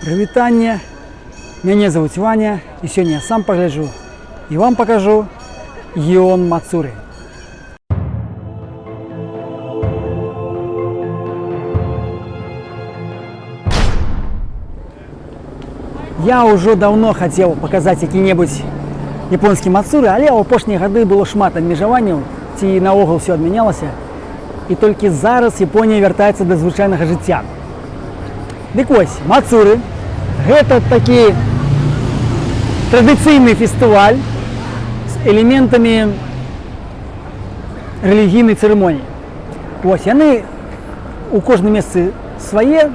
Прывітанне! Мяне завуць Ваня, і сёння я сам пагляджу і вам пакажу Гіон Мацуры. Я ўжо даўно хацеў паказаць які-небудзь японскі мацуры, але ў апошнія гады было шмат абмежаванняў, ці наогул всё адмянялася. І толькі зараз Японія вяртаецца да звычайнага жыцця. Дык вось, мацуры — гэта такі традыцыйны фестываль з элементамі рэлігійнай цырымоніі. Вось яны у кожным месцы свае,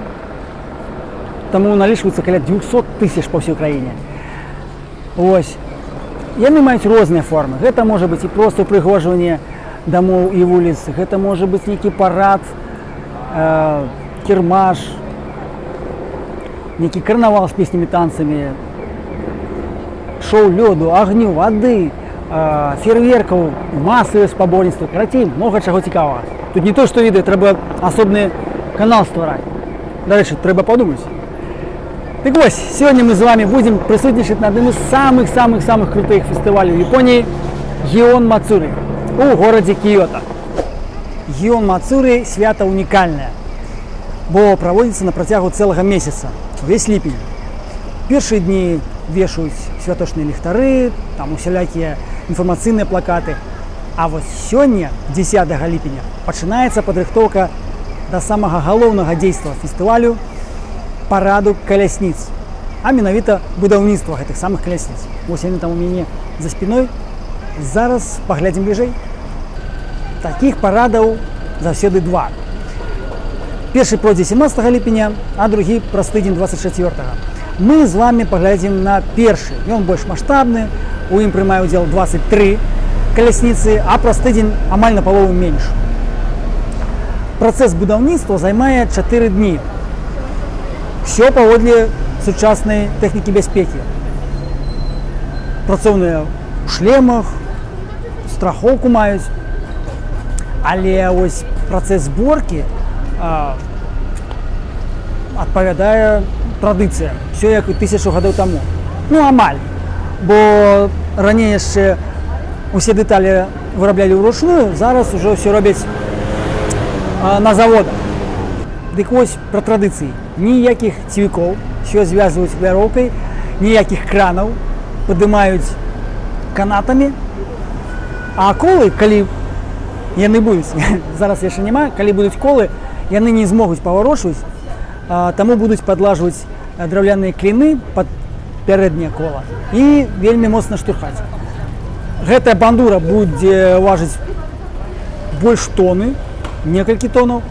таму налічваюцца каля 200 тысяч па ўсёй краіне. Вось. Яны маюць розныя формы. Гэта можа быць і проста ўпрыгожванне дамоў і вуліц, гэта можа быць нейкі парад, кірмаш, нейкі карнавал з песнямі, танцамі, шоу лёду, агню, вады, фейерверкаў, масавыя спаборніцтвы, карацей, многа чаго цікавага. Тут не то што відэа, трэба асобны канал ствараць. Дарэчы, трэба падумаць. Дык вось, сёння мы з вами будзем прысутнічаць на адным з самых-самых-самых крутых фестываляў Японіі — Гіон Мацуры у горадзе Кіёта. Гіон Мацуры — свята унікальнае, бо праводзіцца на працягу цэлага месяца, увесь ліпень. Першыя дні вешаюць святочныя ліхтары, там усялякія інфармацыйныя плакаты. А вось сёння, 10 ліпеня, пачынаецца падрыхтоўка да самага галоўнага дзейства фестывалю — параду калясніц, а менавіта будаўніцтва гэтых самых калясніц. Вось яны там у мяне за спиной. Зараз паглядзім бліжэй. Такіх парадаў заўсёды два. Першы пройдзе 17 ліпеня, а другі праз тыдзень, 24. Мы з вами паглядзім на першы. Ён больш маштабны, у ім прымае удзел 23 калясніцы, а праз тыдзень амаль на палову менш. Працэс будаўніцтва займае 4 дні. Всё паводле сучаснай тэхнікі бяспекі. Працоўныя ў шлемах, страхоўку маюць. Але ось працэс зборкі адпавядае традыцыям. Всё як і тысячу гадоў таму. Ну, амаль. Бо раней яшчэ усе дэталі выраблялі ўручную, зараз ужо ўсё робяць на заводах. Дык вось, пра традыцыі. Ніякіх цвікоў, всё звязваюць вяроўкай, ніякіх кранаў, падымаюць канатамі. А колы, калі яны будуць, зараз яшчэ няма, калі будуць колы, яны не змогуць паварочваць, таму будуць падлажваць драўляныя кліны пад пярэдняе кола і вельмі моцна штурхаць. Гэтая бандура будзе важыць больш тоны, некалькі тонаў,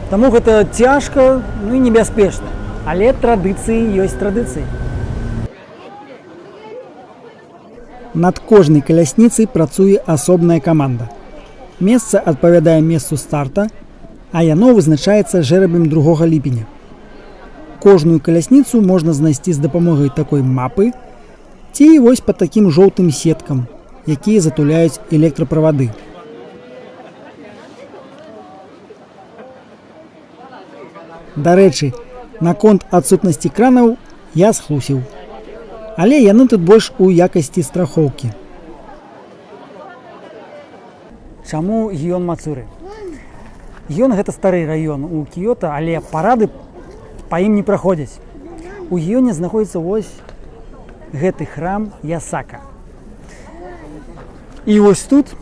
таму гэта цяжка, ну і небяспечна. Але традыцыі ёсць традыцыі. Над кожнай калясніцай працуе асобная каманда. Месца адпавядае месцу старта, а яно вызначаецца жэрабем 2 ліпеня. Кожную калясніцу можна знайсці з дапамогай такой мапы ці вось па такім жоўтым сеткам, якія затуляюць электраправады. Дарэчы, наконт адсутнасці кранаў я схлусіў. Але яны тут больш у якасці страхоўкі. Чаму Гіон Мацуры? Гіон — гэта стары раён у Кіёта, але парады па ім не праходзяць. У Гіёне знаходзіцца вось гэты храм Ясака. І вось тут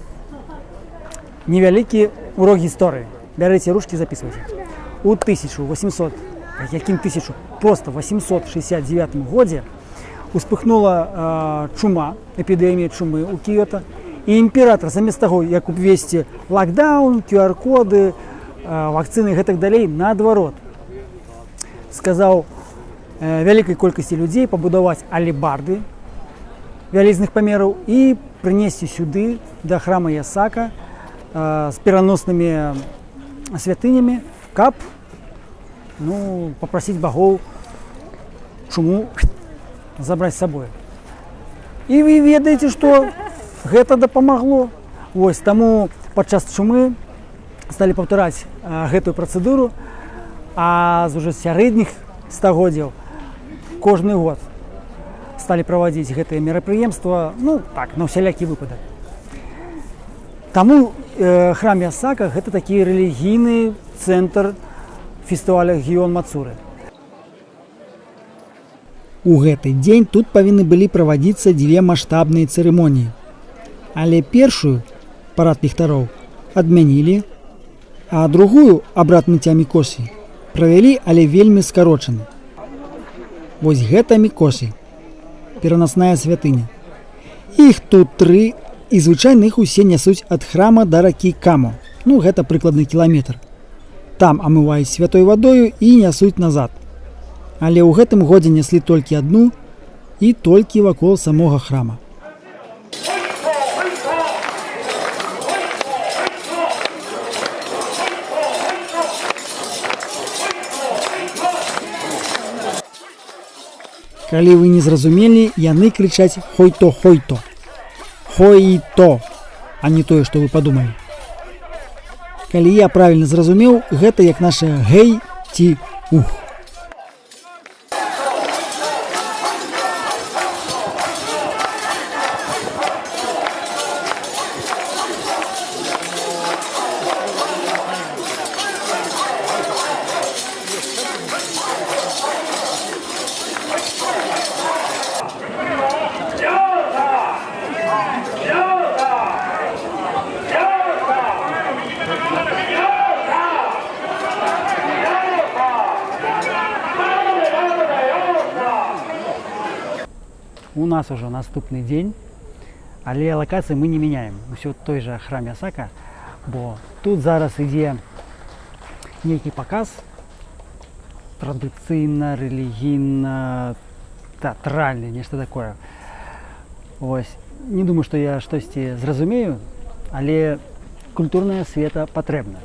невялікі урок гісторыі. Бярыце ручкі, записывайте. У 1800, якім тысячу, просто 869 годзе успыхнула чума, эпідэмія чумы ў Кіёта. І імператор замест таго, як увесці лакдаун, QR-коды, вакцыны і гэтак далей, наадварот, сказаў вялікай колькасці людзей пабудаваць алебарды вялізных памераў і прынесці сюды да храма Ясака з пераноснымі святынямі, каб, ну, папрасіць багоў чуму забраць з сабой. І вы ведаеце, што гэта дапамагло. Вось таму падчас чумы сталі паўтараць гэтую працэдуру, а з уже сярэдніх стагоддзяў Кожны год сталі правадзіць гэтае мерапрыемства, ну так, на ўсялякі выпадак. Таму храм Ясака гэта такі рэлігійны цэнтр фестываля Гіон Мацуры. У гэты дзень тут павінны былі правадзіцца дзве маштабныя цырымоніі. Але першую, парад ліхтароў, адмянілі, а другую, абрад мыцця мікосі, правялі, але вельмі скарочана. Вось гэта мікосі, перанасная святыня. Іх тут тры, і звычайна іх усе нясуць ад храма да ракі Камо. Ну, гэта прыкладна кіламетр. Там амываюць святой вадою і нясуць назад. Але ў гэтым годзе неслі толькі адну і толькі вакол самога храма. Калі вы не зразумелі, яны крычаць хойто хойто. Хойто, а не тое, што вы падумалі. Калі я правільна зразумеў, гэта як наша гэй ці ух. У нас ужо наступны дзень, але лакацыі мы не мяняем. Усё той жа храм Ясака, бо тут зараз ідзе нейкі паказ традыцыйна, рэлігійна, тэатральны, нешта такое. Вось. Не думаю, што я штосьці зразумею, але культурная асвета патрэбна.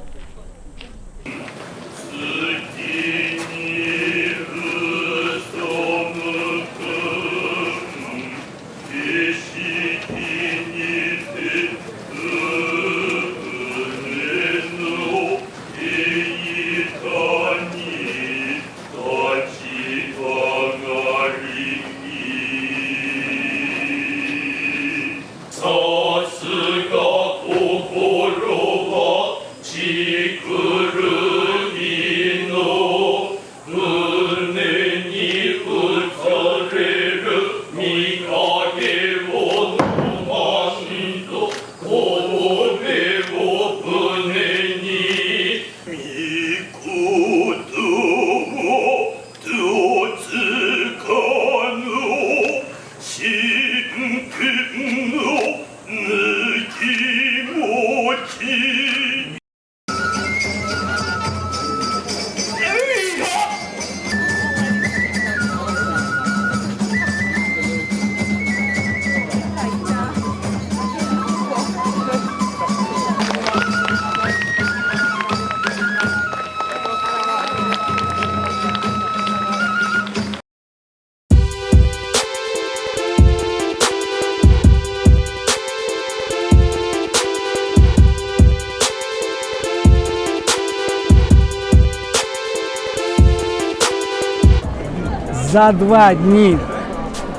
За 2 дні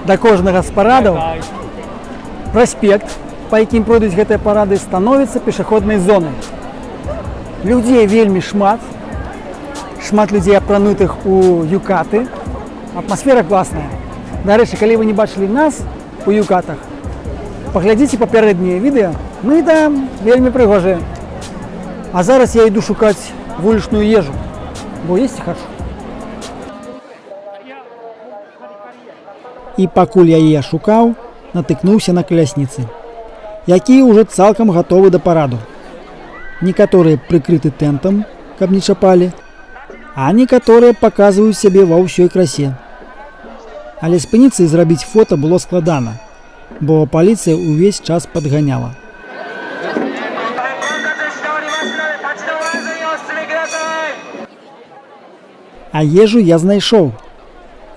да кожнага з парадаў праспект, па якім пройдуць гэтыя парады, становіцца пешаходнай зонай. Людзей вельмі шмат, шмат людзей, апранутых у юкаты. Атмасфера класная. Дарэчы, калі вы не бачылі нас у юкатах, паглядзіце папярэднія відэа, мы там вельмі прыгожыя. А зараз я іду шукаць вулічную ежу, бо есці хачу. І пакуль я яе шукаў, натыкнуўся на калясніцы, якія ўжо цалкам гатовы да параду. Некаторыя прыкрыты тэнтам, каб не чапалі, а некаторыя паказваюць сябе ва ўсёй красе. Але спыніцца і зрабіць фота было складана, бо паліцыя ўвесь час падганяла. 混雑しておりますので立ち止まらずにお進みください。 А ежу я знайшоў.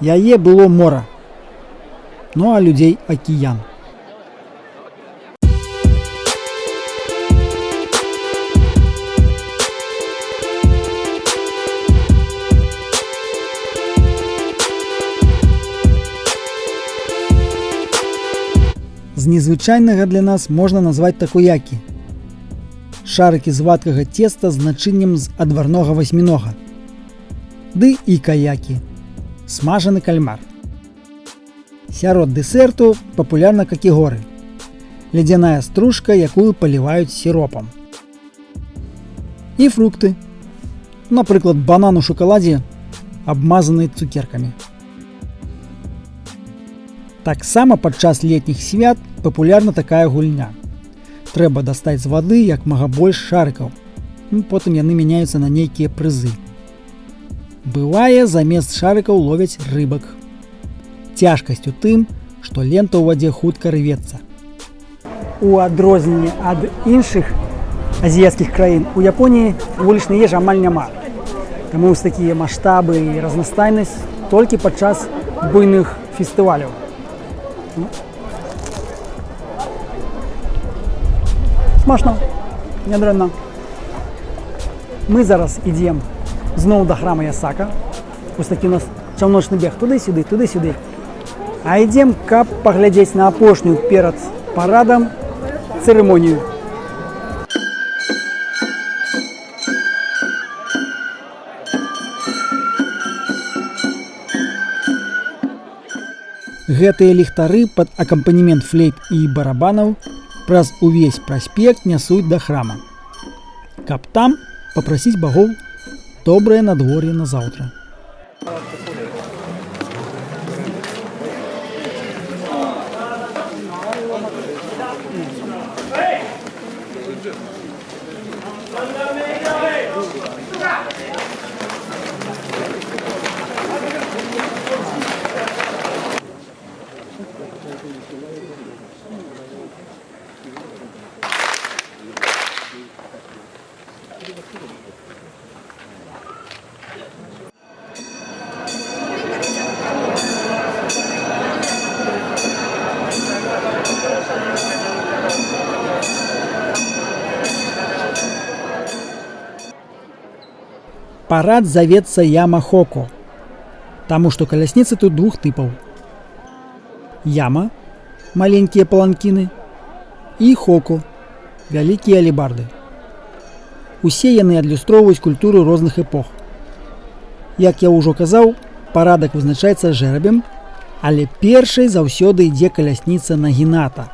Яе было мора. Ну а людзей акіян. З незвычайнага для нас можна назваць такуякі. Шарыкі з вадкага цеста з начыннем з адварнога васьмінога. Ды і каякі. Смажаны кальмар. Сярод дэсерту папулярна какігоры. Ледзяная стружка, якую паліваюць сіропам. І фрукты. Напрыклад, банан у шакаладзе, абмазаны цукеркамі. Таксама падчас летніх свят папулярна такая гульня. Трэба дастаць з вады як мага больш шарыкаў. Ну, потым яны мяняюцца на нейкія прызы. Бывае, замест шарыкаў ловяць рыбак. Цяжкасць у тым, што лента ў вадзе хутка рвецца. У адрозненне ад іншых азіяцкіх краін у Японіі вулічнай ежы амаль няма. Таму вось такія маштабы і разнастайнасць толькі падчас буйных фестываляў. Смачна, нядрэнна. Мы зараз ідзем зноў да храма Ясака. Вось такі у нас чаўночны бег туды-сюды, туды-сюды. А ідзем, каб паглядзець на апошнюю перад парадам цырымонію. Гэтыя ліхтары пад акампанемент флейт і барабанаў праз увесь праспект нясуць да храма, каб там папрасіць багоў добрае надвор'е на заўтра. Парад завецца Ямахоко, таму што калясніцы тут двух тыпаў. Яма — маленькія паланкіны, і хоко — вялікія алебарды. Усе яны адлюстроўваюць культуру розных эпох. Як я ўжо казаў, парадак вызначаецца жэрабем, але першай заўсёды ідзе калясніца Нагіната.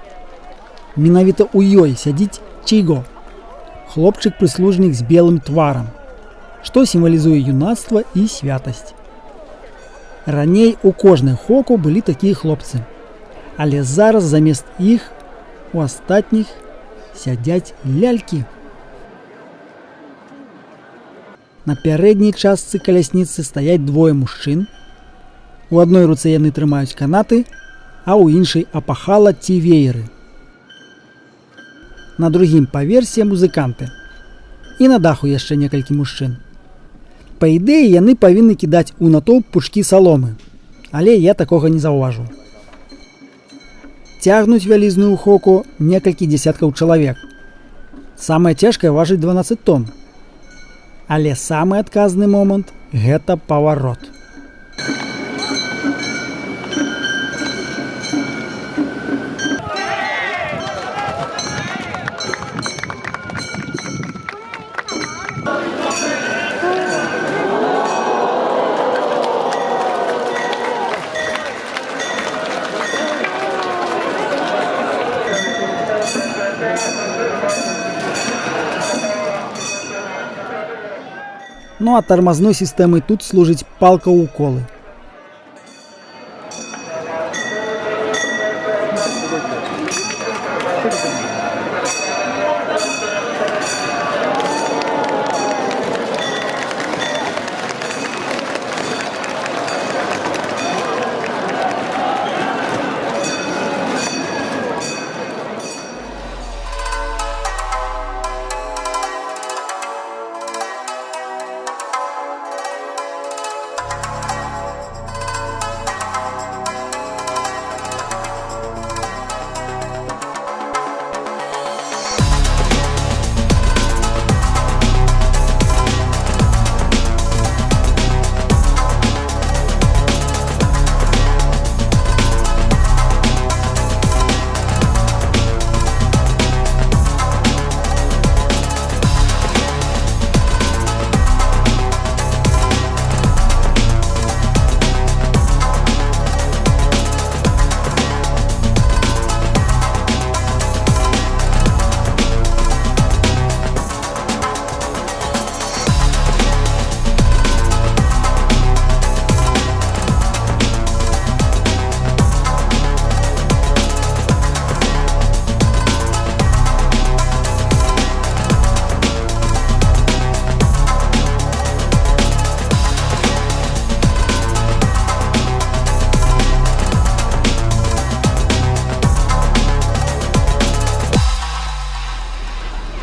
Менавіта ў ёй сядзіць Чыго, хлопчык-прыслужнік з белым тварам, што сімвалізуе юнацтва і святасць. Раней у кожнай хоку былі такія хлопцы, але зараз замест іх у астатніх сядзяць лялькі. На пярэдняй частцы калясніцы стаяць двое мужчын. У адной руцэ яны трымаюць канаты, а ў іншай апахала ці вееры. На другім паверсе музыканты. І на даху яшчэ некалькі мужчын. Па ідэі яны павінны кідаць у натоўп пучкі саломы, але я такога не заўважыў. Цягнуць вялізную хоку некалькі дзесяткаў чалавек. Самая цяжкая важыць 12 тонн. Але самы адказны момант гэта паварот. Ну а тармазной сістэмай тут служыць палка ў колы.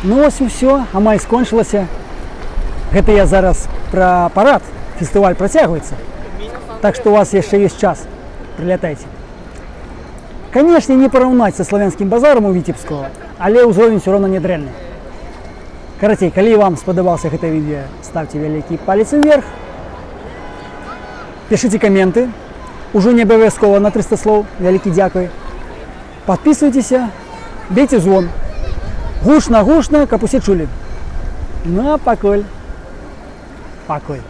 Ну вось і ўсё, амаль скончылася. Гэта я зараз пра парад. Фестываль працягваецца. Так што у вас яшчэ ёсць час. Прылятайце. Канешне, не параўнаць са Славянскім базарам у Віцебску, але ўзровень усё роўна не дрэнны. Карацей, калі вам спадабаўся гэта відэа, ставце вялікі палец уверх. Пішыце каменты. Ужо не абавязкова на 300 слоў. Вялікі дзякуй. Падпісвайцеся, бейце звон. Гучна, гучна, каб усе чулі. Ну а пакуль. Пакуль.